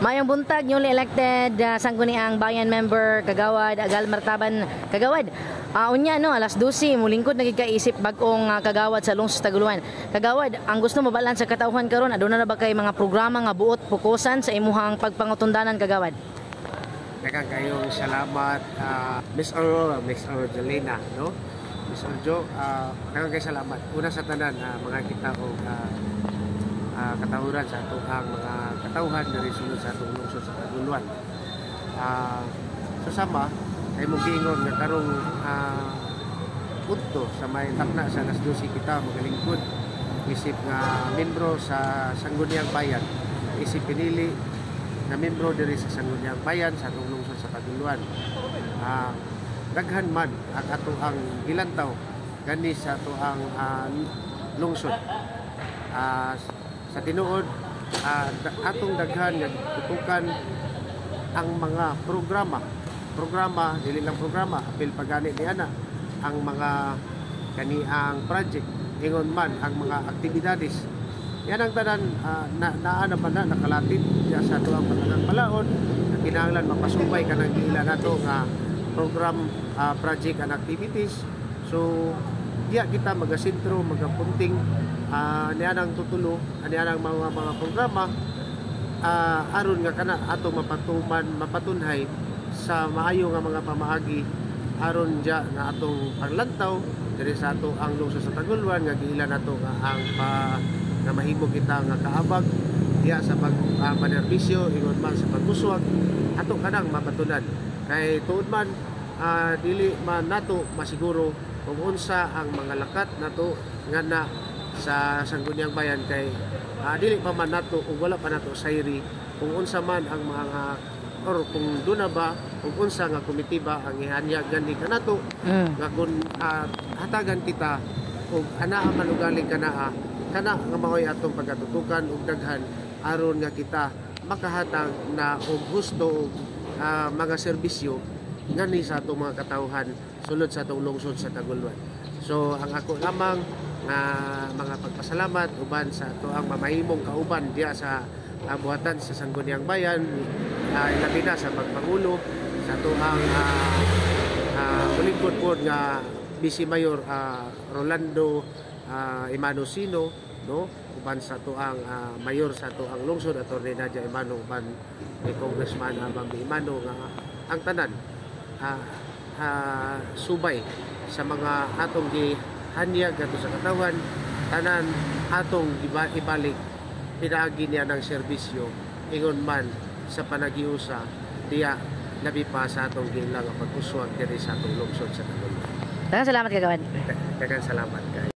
Maayong buntag, newly elected Sangguniang Bayan member Kagawad Agal Martaban. Kagawad, unya no, alas 12 mulingkod na gid isip bag-ong kagawad sa lungsod sa Taguluan. Kagawad, ang gusto mabalan sa katawhan karon, aduna na ba kay mga programa nga buot pokusan sa imuhang pagpangutundanan, Kagawad? Daghang kayong salamat, Miss Aurora, Miss Aurora, no? Miss Orjo, daghang kayo salamat. Una sa tanan, mga kita og katahuran sa atoang mga katawhan diri sulod sa atong lungsod sa Taguluan. So sama kay mong giingon nga karong udto sa may takna sa alas 12 kita magalingkod isip nga membro sa Sangguniang Bayan, isip pinili nga membro diri sa Sangguniang Bayan sa atong lungsod sa Taguluan. Daghan man ang atoang gilantaw gani sa atoang lungsod. Sa tinuod, atong daghan nga tutukan ang mga programa programa, dili lang programa, apil pagani ni ana ang mga kaniang project, ingon man ang mga aktibidades. Yan ang tanan, na naa naman na nakalatid diya sa atoang patagang balaod na kinahanglan mapasubay kanang giila nato nga program, project and activities. So diya kita magasentro, magapunting niya ang tutulo niya ang mga programa, aron nga kana ato mapatuman, mapatunhay sa maayo nga mga pamaagi aron diya nga atong panglantaw diri sa ato ang lungsod sa Taguluan nga giila nato nga ang pa nga mahimo kita nga kaabag diya sa pag panerbisyo, ingon man sa pagkuswag ato kanang mapatunan. Kay tuod man, dili man nato masiguro kung unsa ang mga lakat nato nga na sa Sangguniang Bayan kay dili pa man nato ug wala pa nato sayri kung unsa man ang mga or kung duna ba kung unsa nga komite ba ang ihanyag gani kanato nga kung hatagan kita og anaa man ugaling kanaa kana nga mao'y atong pagkatutukan og daghan aron nga kita makahatag na og husto og mga serbisyo ngani sa atong mga katawhan sulod sa atong lungsod sa Taguluan. So ang ako lamang nga mga pagpasalamat uban sa atoang mamahimong kauban diya sa buhatan sa Sangguniang Bayan, ilabi na sa pagpangulo sa atoang mulingkod pod nga Vice Mayor Rolando Emano Sino, no, uban sa atoang mayor sa atoang lungsod, Attorney Nadia Emano, uban ni Congressman Bambi Emano, nga ang tanan subay sa mga atong gihanyag ato sa katawan, tanan atong ibalik pinaagi niya ng serbisyo, ingon man sa panagiusa diya labi pa sa atong gilang pag-uswag diri sa atong lungsod sa Taguluan. Daghang salamat, Kagawad. Daghang salamat kay.